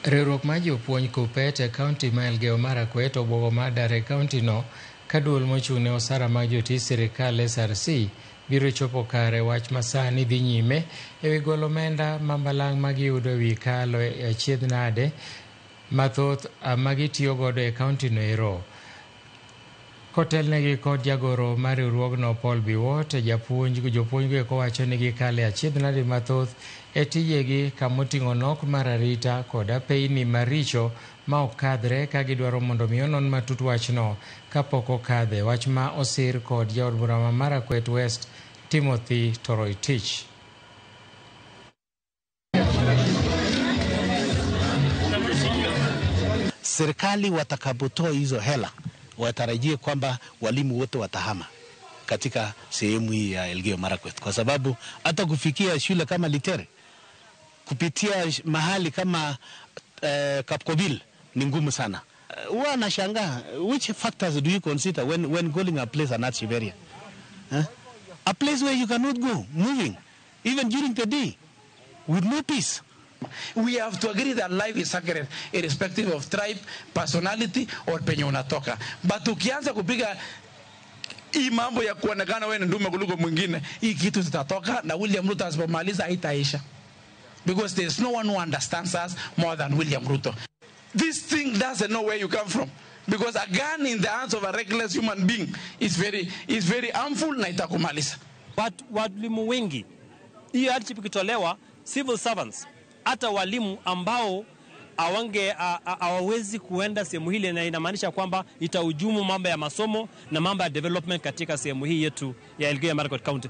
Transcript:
Riwruok mar jopuonj KUPPET e kaunti ma Elgeyo Marakwet obwogo mar dar e kaunti no ka duol mochung' ne osara mag jotij sirikal SRC biro chopo kare wach masani dhi nyime ewi golo omenda ma balang' magiyudo ewi kalo e achiedh nade mathoth magitiyo godo e kaunti no ero. Kotelnegi kod jagoro mar riwruogno Paul Biwott, jopuonj go eko wacho ni gikale achiedh nade mathoth e tijegi kamoting'o nok mar arita kod apeyni maricho ma ok kadhre ka gidwaro mondo mi onon matut wachno kapok okadhe. Wach ma osir kod jaod bura ma Marakwet West Timothy Toroitich. Serikali watakapotoa hizo hela watarajie kwamba walimu wote watahama katika sehemu hii ya Elgeyo Marakwet, kwa sababu hata kufikia shule kama Litere kupitia mahali kama Kapkobil ni ngumu sana. Huwa nashangaa, which factors do you consider when calling a place an hardship area? Huh? A place where you cannot go moving even during the day with no peace. We have to agree that life is sacred irrespective of tribe, personality or penye unatoka. But ukianza kupiga hii mambo ya kuonekana wewe ni ndume kuliko mwingine, hii kitu zitatoka na William Ruto asipomaliza haitaisha. Because there is no one who understands us more than William Ruto. This thing doesn't know where you come from. Because a gun in the hands of a reckless human being is very harmful na itakumaliza. Walimu wengi, hiyo hardship ikitolewa, civil servants, hata walimu ambao hawawezi kuenda sehemu hile, na inamaanisha kwamba itahujumu mambo ya masomo na mambo ya development katika sehemu hii yetu ya Elgeyo Marakwet County.